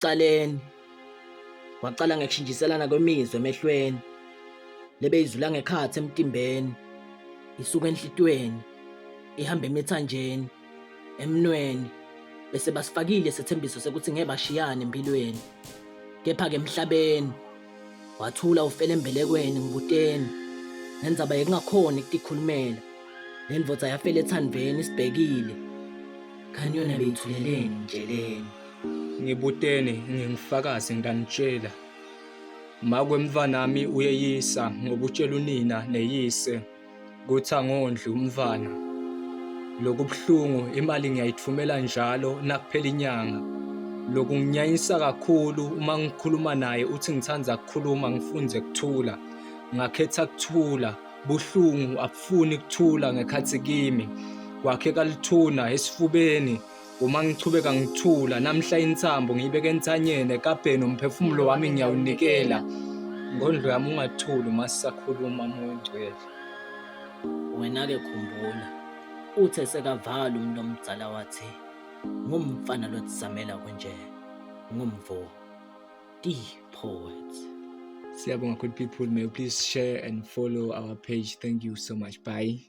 Ekucaleni, waqala ngekushintshiselana kwemizwa emehlweni, lebe izula ngekhathi emtimbeni, isuka enhlitiyweni, ihambe emithanjeni, emnweni, bese basifakile isethembiso sekuthi ngeke bashiyane empilweni. Kepha-ke emhlabeni, wathula ufela embelekweni ngibuteni, ngendzaba yekungakhoni kutikhulumela. Le ndvodza yafela ethandveni isibhekile. Khani yona beyithuleleni ngitsheleni. Ngibuteni ngingufakazi ngitanitshela. Makwe mntfwanami uyeyisa ngoba utshela unina neyise kuthi angondli umntfwana. Lokubuhlungu imali ngiyayithumela njalo nakuphela inyanga. Loku nginyanyisa kakhulu uma ngikhuluma naye uthi ngithanda kukhuluma ngifunze kuthula. Ngakhetha kuthula buhlungu abufuni kuthula ngekhathi kimi. Kwakheka lithuna esifubeni Uma ngichubeka ngithula namhla intsambo ngiyibeka entsanyeni ekabheni umphefumulo wami ngiyawunikela ngondlo yami ungathuli uma sisakhuluma moya ongcwele. Wena-ke khumbula, uthe sekavala umuntu omdala wathi ngumfana lotizamela kunje ngumvo T-Poet. Siyabonga good people, may you please share and follow our page. Thank you so much. Bye.